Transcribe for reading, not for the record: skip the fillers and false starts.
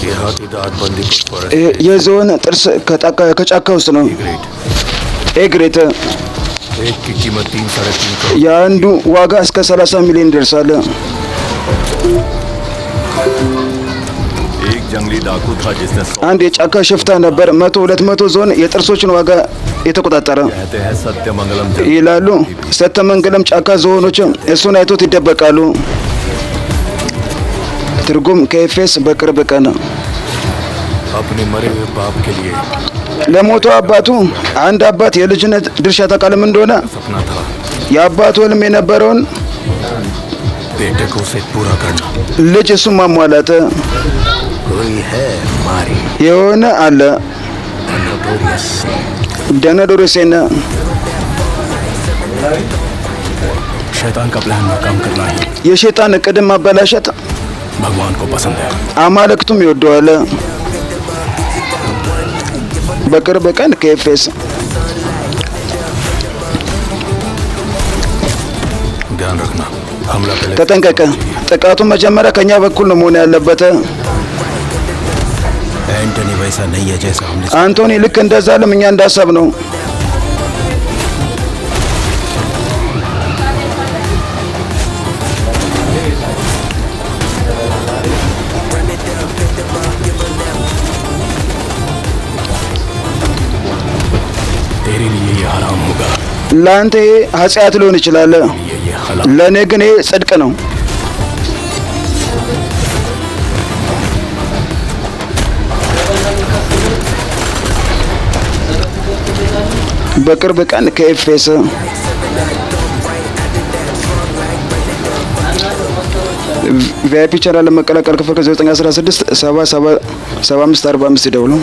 ये हाथी दांत Bandipur forest. የዝሆን ጥርስ ከጫካ ውስጥ ነው። Grade. A grade. एक की कीमत 3.5 करोड़. የአንዱ ዋጋ እስከ 30 ሚሊዮን ይደርሳል። एक जंगली डाकू था जिसने 100 አንድ የጫካ ሽፍታ ነበር 100 200 ዝሆን የጥርሶችን ዋጋ የተቆጣጠረ कहते हैं सत्यमंगलम ይላሉ። ሰተመንገለም ጫካ ዝሆኖች እሱን አይቶት ይደበቃሉ። ትርጉም ከኤፌስ በቅርብ ቀን अपने मरे हुए बाप के लिए ለሞቱ አባቱ አንድ አባት የልጅነት ድርሻ ታውቃለህ ምን እንደሆነ? सपना था የአባቱ ህልም የነበረውን बेटे को उसे पूरा करना. ልጅ እሱን ማሟላት። कोई है मारी የሆነ አለ notorious. ደነዶሮሴን። शैतान का प्लान नाकाम करना ही የሸይጣን እቅድን ማበላሸት भगवान को पसंद है. አማልክቱም ይወደዋል። በቅርብ ቀን ከኤፌስ። ध्यान रखना, हमला पहले ተጠንቀቀ። ጥቃቱ መጀመሪያ ከኛ በኩል ነው መሆን ያለበት። एंटनी वैसा नहीं है जैसा हमने አንቶኒ ልክ እንደዛ ለም እኛ እንዳሰብ ነው። तेरे लिए ये हराम होगा. ለአንተ ይሄ ኃጢአት ሊሆን ይችላል፣ ये हलाल. ለእኔ ግን ይሄ ጽድቅ ነው። በቅርብ ቀን ከኤፌስ። VIP channel ለመቀላቀል ክፍል ከ916 77 75 45 ይደውሉ።